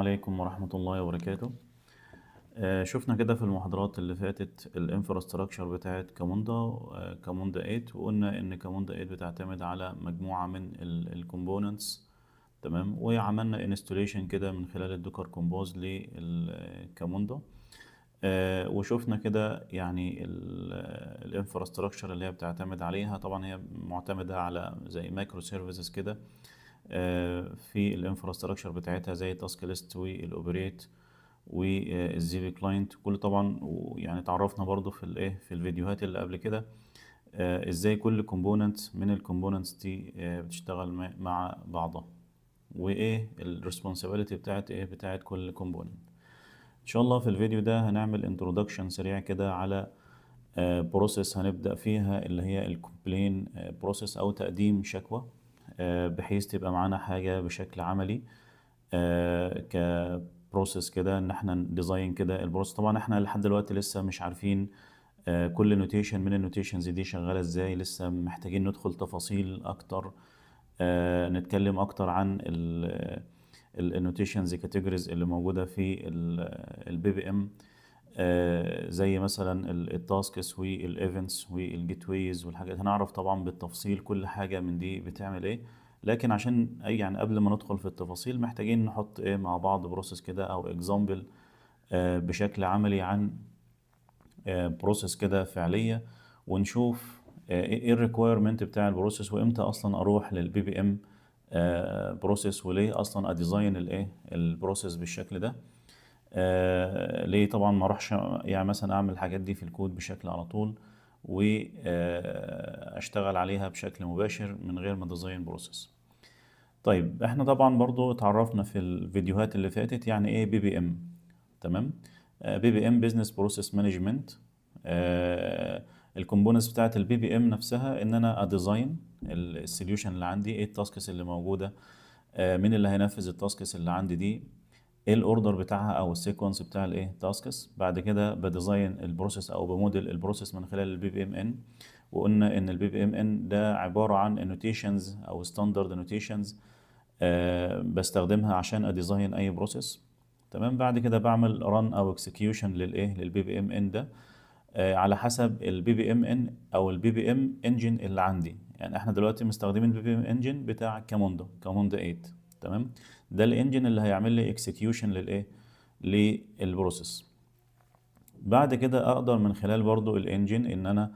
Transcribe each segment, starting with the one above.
عليكم ورحمة الله وبركاته. شفنا كده في المحاضرات اللي فاتت ال infrastructure بتاعت Camunda، Camunda 8، وقلنا ان Camunda 8 بتعتمد على مجموعة من ال components، تمام. وعملنا installation كده من خلال ال Docker Compose لل Camunda. وشفنا كده يعني ال infrastructure اللي هي بتعتمد عليها. طبعا هي معتمدة على زي microservices كده في ال infrastructure بتاعتها، زي ال tasklist وال operate وال Zeebe client كل طبعا. ويعني تعرفنا برضو في الايه في الفيديوهات اللي قبل كده ازاي كل component من ال components دي بتشتغل مع بعضها، وايه ال responsibility بتاعت ايه بتاعت كل component. ان شاء الله في الفيديو ده هنعمل introduction سريع كده على process هنبدأ فيها، اللي هي ال complain process او تقديم شكوى، بحيث تبقى معانا حاجة بشكل عملي ك process كده، ان احنا design كده ال process. طبعا احنا لحد دلوقتي لسه مش عارفين كل notation من ال notations دي شغالة ازاي، لسه محتاجين ندخل تفاصيل اكتر، نتكلم اكتر عن ال notations categories اللي موجودة في ال BPM، زي مثلا ال tasks وال events وال gateways والحاجات. هنعرف طبعا بالتفصيل كل حاجة من دي بتعمل ايه، لكن عشان اي يعني قبل ما ندخل في التفاصيل محتاجين نحط ايه مع بعض process كده او example بشكل عملي عن process كده فعلية، ونشوف ايه ال requirement بتاع ال process، وامتى اصلا اروح لل BPM process، وليه اصلا ا design الايه ال process بالشكل ده. ليه طبعا ما اروحش يعني مثلا اعمل الحاجات دي في الكود بشكل على طول واشتغل عليها بشكل مباشر من غير ما design process. طيب احنا طبعا برضو اتعرفنا في الفيديوهات اللي فاتت يعني ايه BPM، تمام. BPM business process management. ال components بتاعت ال BPM نفسها ان انا ا design ال solution اللي عندي، ايه ال tasks اللي موجوده، مين اللي هينفذ ال tasks اللي عندي دي، ايه ال order بتاعها او ال sequence بتاع الايه tasks. بعد كده ب design ال process او ب model ال process من خلال ال BPMN، وقلنا ان ال BPMN ده عباره عن notations او standard notations بستخدمها عشان ا design اي process، تمام. بعد كده بعمل run او execution للايه لل BPMN ده على حسب ال BPMN او ال BPM engine اللي عندي. يعني احنا دلوقتي مستخدمين ال BPM engine بتاع Camunda، Camunda 8، تمام. ده ال engine اللي هيعمل لي execution للايه لل process. بعد كده اقدر من خلال برضو ال engine ان انا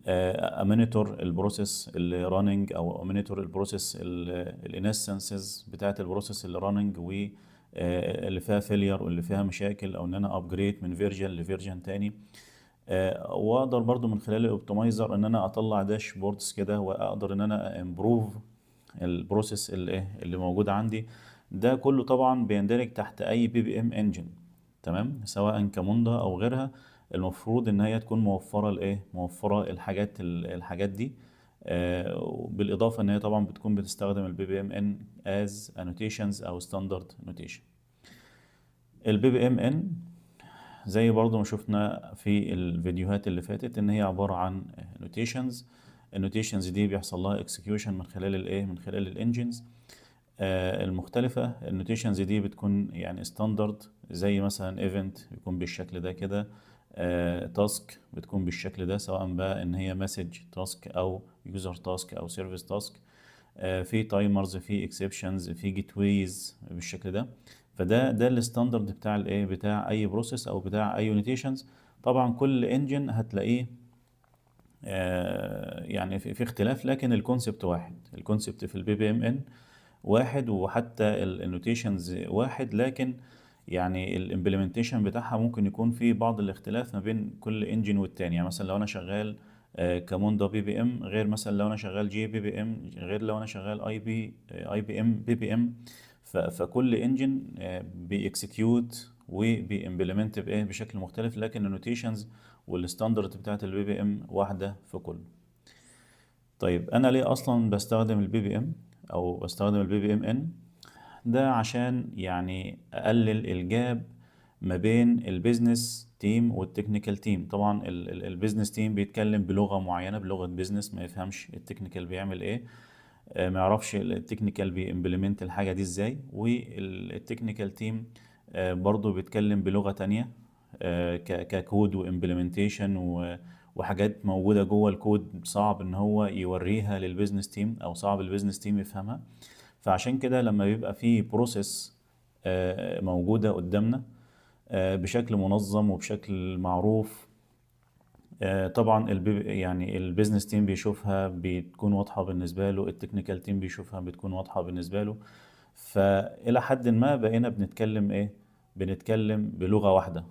ا monitor ال process اللي running، او ا monitor ال process ال instances بتاعت ال process اللي running و اللي فيها failure واللي فيها مشاكل، او ان انا upgrade من version ل version تاني. واقدر برضو من خلال ال optimizer ان انا اطلع dashboards كده، واقدر ان انا improve ال process اللي ايه اللي موجود عندي. ده كله طبعا بيندرج تحت اي BPM engine، تمام، سواء Camunda او غيرها. المفروض ان هي تكون موفره الايه موفره الحاجات دي، بالاضافه ان هي طبعا بتكون بتستخدم ال BPMN as annotations او standard notation. ال BPMN زي برضو ما شفنا في الفيديوهات اللي فاتت ان هي عبارة عن notations. ال notations دي بيحصل لها execution من خلال الايه من خلال ال engines المختلفة. ال notations دي بتكون يعني standard، زي مثلا event بيكون بالشكل ده كده، task بتكون بالشكل ده، سواء بقى ان هي message task او user task او service task، في timers، في exceptions، في gateways بالشكل ده. فده ال standard بتاع الايه بتاع اي process او بتاع اي notations. طبعا كل engine هتلاقيه يعني في اختلاف، لكن ال concept واحد. ال concept في ال BPMN واحد، وحتى ال notations واحد، لكن يعني ال implementation بتاعها ممكن يكون في بعض الاختلاف ما بين كل engine والتاني. يعني مثلا لو انا شغال Camunda BPM غير مثلا لو انا شغال jBPM، غير لو انا شغال اي بي ام بي بي ام. فكل engine بي execute وبي implement بايه بشكل مختلف، لكن ال notations وال standard بتاعت ال BPM واحده في كله. طيب انا ليه اصلا بستخدم ال BPM او بستخدم ال BPMN ده؟ عشان يعني اقلل ال gap ما بين ال business team وال technical team. طبعا ال business team بيتكلم بلغة معينة، بلغة business، ما يفهمش ال technical بيعمل ايه. ما يعرفش ال technical بي implement الحاجة دي ازاي، وال technical team برضو بيتكلم بلغه تانية ك code و implementation وحاجات موجودة جوه الكود صعب ان هو يوريها لل business team او صعب ال business team يفهمها. فعشان كده لما بيبقى في process موجودة قدامنا بشكل منظم وبشكل معروف، طبعا يعني ال business team بيشوفها بتكون واضحة بالنسبة له، ال technical team بيشوفها بتكون واضحة بالنسبة له. فإلى حد ما بقينا بنتكلم ايه؟ بنتكلم بلغة واحدة،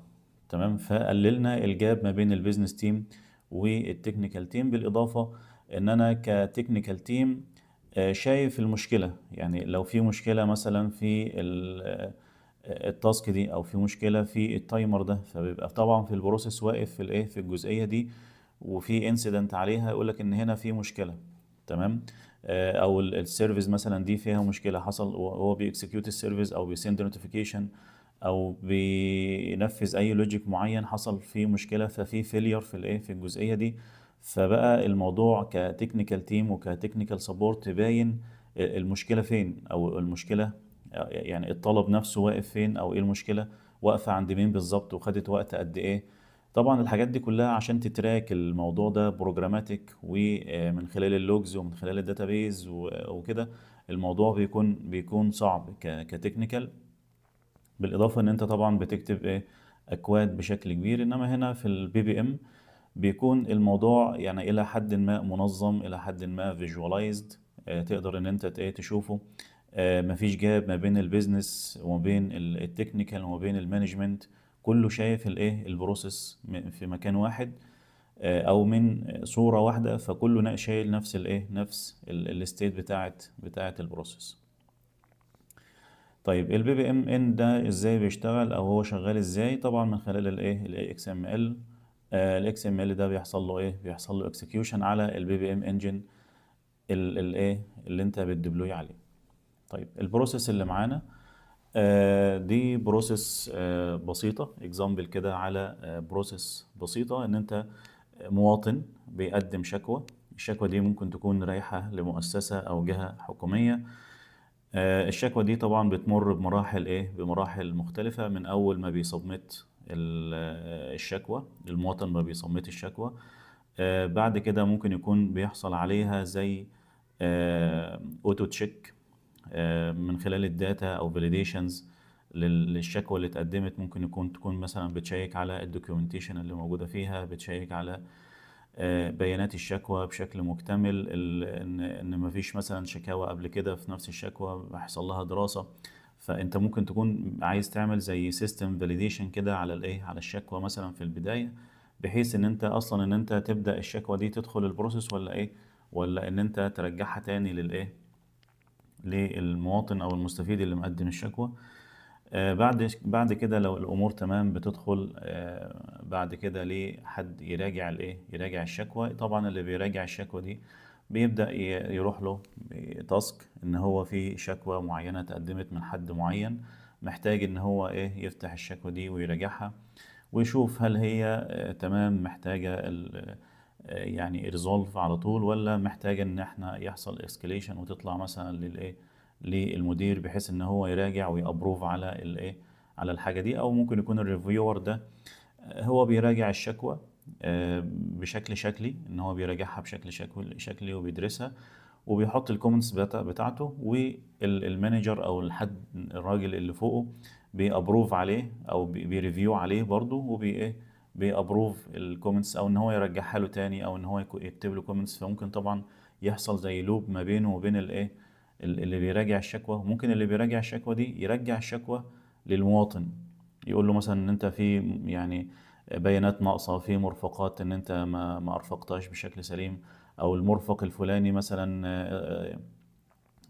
تمام. فقللنا ال gap ما بين ال business team وال technical team. بالإضافة ان انا ك technical team شايف المشكلة، يعني لو في مشكلة مثلا في ال task دي او في مشكلة في ال timer ده، فبيبقى طبعا في ال process واقف في الايه، في الجزئية دي، وفي incident عليها يقول لك ان هنا في مشكلة، تمام. او ال service مثلا دي فيها مشكلة حصل وهو بي execute ال service او بي send notification او بينفذ اي logic معين، حصل فيه مشكلة، ففي failure في الايه، في الجزئية دي. فبقى الموضوع ك technical team وك technical support باين المشكلة فين، او المشكلة يعني الطلب نفسه واقف فين، او ايه المشكلة واقفة عند مين بالظبط، وخدت وقت قد ايه. طبعا الحاجات دي كلها عشان ت track الموضوع ده programmatic ومن خلال ال logs ومن خلال ال database وكده، الموضوع بيكون صعب ك technical. بالاضافة ان انت طبعا بتكتب ايه، اكواد بشكل كبير. انما هنا في ال BPM بيكون الموضوع يعني الى حد ما منظم، الى حد ما visualized، تقدر ان انت ايه تشوفه. مفيش gap ما بين ال business وما بين ال technical وما بين ال management، كله شايف الايه، ال process في مكان واحد، او من صورة واحدة، فكله شايل نفس الايه، نفس ال state بتاعت ال process. طيب ال BPMN ده ازاي بيشتغل او هو شغال ازاي؟ طبعا من خلال الايه، ال XML. ال XML ده بيحصل له ايه؟ بيحصل له execution على ال BPM engine الايه اللي انت بت deploy عليه. طيب ال process اللي معانا دي process بسيطة، example كده على process بسيطة، ان انت مواطن بيقدم شكوى، الشكوى دي ممكن تكون رايحة لمؤسسة او جهة حكومية. الشكوى دي طبعا بتمر بمراحل ايه، بمراحل مختلفة. من اول ما بي submit الشكوى، المواطن ما بي submit الشكوى، بعد كده ممكن يكون بيحصل عليها زي auto check من خلال ال data او validations للشكوى اللي اتقدمت. ممكن تكون مثلا بت check على ال documentation اللي موجودة فيها، بت check على بيانات الشكوى بشكل مكتمل، ان مفيش مثلا شكاوى قبل كده في نفس الشكوى حصل لها دراسة. فانت ممكن تكون عايز تعمل زي system validation كده على الايه، على الشكوى مثلا في البداية، بحيث ان انت اصلا ان انت تبدأ الشكوى دي تدخل ال process ولا ايه، ولا ان انت ترجعها تاني للايه، للمواطن او المستفيد اللي مقدم الشكوى. بعد كده لو الامور تمام بتدخل بعد كده لحد يراجع الايه، يراجع الشكوى. طبعا اللي بيراجع الشكوى دي بيبدأ يروح له task ان هو في شكوى معينة تقدمت من حد معين، محتاج ان هو ايه، يفتح الشكوى دي ويراجعها ويشوف هل هي تمام، محتاجة يعني resolve على طول، ولا محتاجة ان احنا يحصل escalation وتطلع مثلا للايه، للمدير، بحيث ان هو يراجع وي approve على الايه، على الحاجة دي. او ممكن يكون ال reviewer ده هو بيراجع الشكوى بشكل شكلي، ان هو بيراجعها بشكل شكلي وبيدرسها وبيحط ال comments بتاعته، وال manager او الحد الراجل اللي فوقه بي approve عليه او بي review عليه برضه، وبي ايه، بي approve ال comments، او ان هو يرجعها له تاني، او ان هو يكتب له comments. فممكن طبعا يحصل زي loop ما بينه وبين الايه، اللي بيراجع الشكوى. ممكن اللي بيراجع الشكوى دي يرجع الشكوى للمواطن، يقول له مثلا ان انت في بيانات ناقصة، في مرفقات ان انت ما ارفقتهاش بشكل سليم، او المرفق الفلاني مثلا،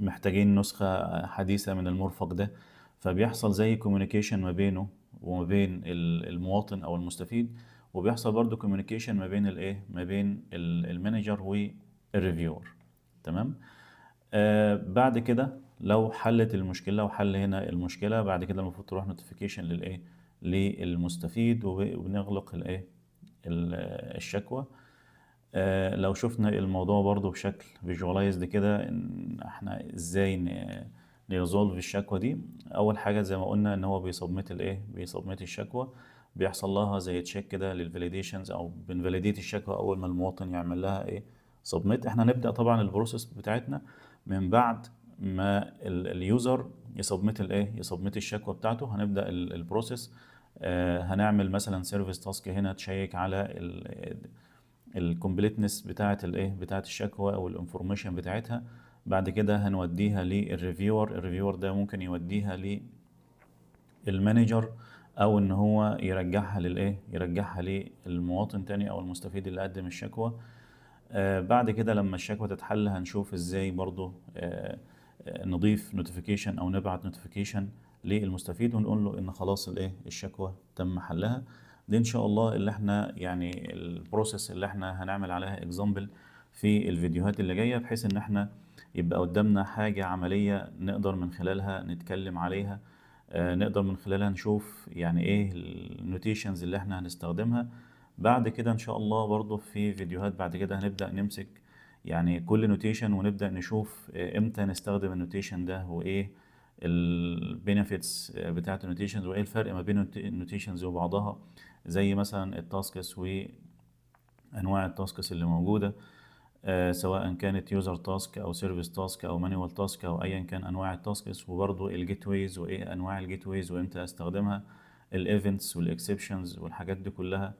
محتاجين نسخة حديثة من المرفق ده. فبيحصل زي communication ما بينه وما بين المواطن او المستفيد، وبيحصل برضو communication ما بين الايه، ما بين ال manager وال reviewer. تمام. بعد كده لو حلت المشكلة وحل هنا المشكلة، بعد كده المفروض تروح notification للايه، للمستفيد، وبنغلق الايه، الشكوى. لو شفنا الموضوع برضو بشكل visualized كده، ان احنا ازاي ن resolve الشكوى دي. اول حاجة زي ما قلنا ان هو بي submit الايه، بي submit الشكوى، بيحصل لها زي check كده لل validations، او بن validate الشكوى اول ما المواطن يعمل لها ايه، submit. احنا نبدا طبعا ال process بتاعتنا من بعد ما ال user ي submit الايه، ي submit الشكوى بتاعته. هنبدا ال process، هنعمل مثلا service task هنا check على ال completeness بتاعه الايه، بتاعه الشكوى او ال information بتاعتها. بعد كده هنوديها لل reviewer، ال reviewer ده ممكن يوديها لل manager، او ان هو يرجعها للايه، يرجعها للمواطن تاني او المستفيد اللي قدم الشكوى. بعد كده لما الشكوى تتحل هنشوف ازاي برضو نضيف notification او نبعت notification للمستفيد ونقول له ان خلاص الايه، الشكوى تم حلها. دي ان شاء الله اللي احنا يعني ال process اللي احنا هنعمل عليها example في الفيديوهات اللي جاية، بحيث ان احنا يبقى قدامنا حاجة عملية نقدر من خلالها نتكلم عليها، نقدر من خلالها نشوف يعني ايه ال notations اللي احنا هنستخدمها. بعد كده ان شاء الله برضو في فيديوهات بعد كده هنبدأ نمسك يعني كل notation ونبدأ نشوف امتى نستخدم ال notation ده، وايه ال benefits بتاعت ال notations، وايه الفرق ما بين ال notations وبعضها، زي مثلا ال tasks وانواع ال tasks اللي موجودة، سواء كانت user task او service task او manual task او ايا كان انواع ال tasks، وبرضو ال gateways وايه انواع ال gateways وامتى استخدمها، ال events وال exceptions والحاجات دي كلها،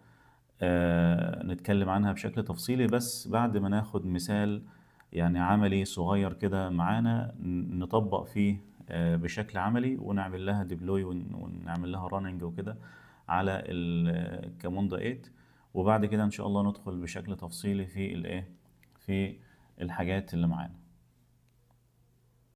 نتكلم عنها بشكل تفصيلي، بس بعد ما ناخد مثال يعني عملي صغير كده معانا نطبق فيه بشكل عملي ونعمل لها deploy ونعمل لها running وكده على ال Camunda 8، وبعد كده ان شاء الله ندخل بشكل تفصيلي في الايه، في الحاجات اللي معانا.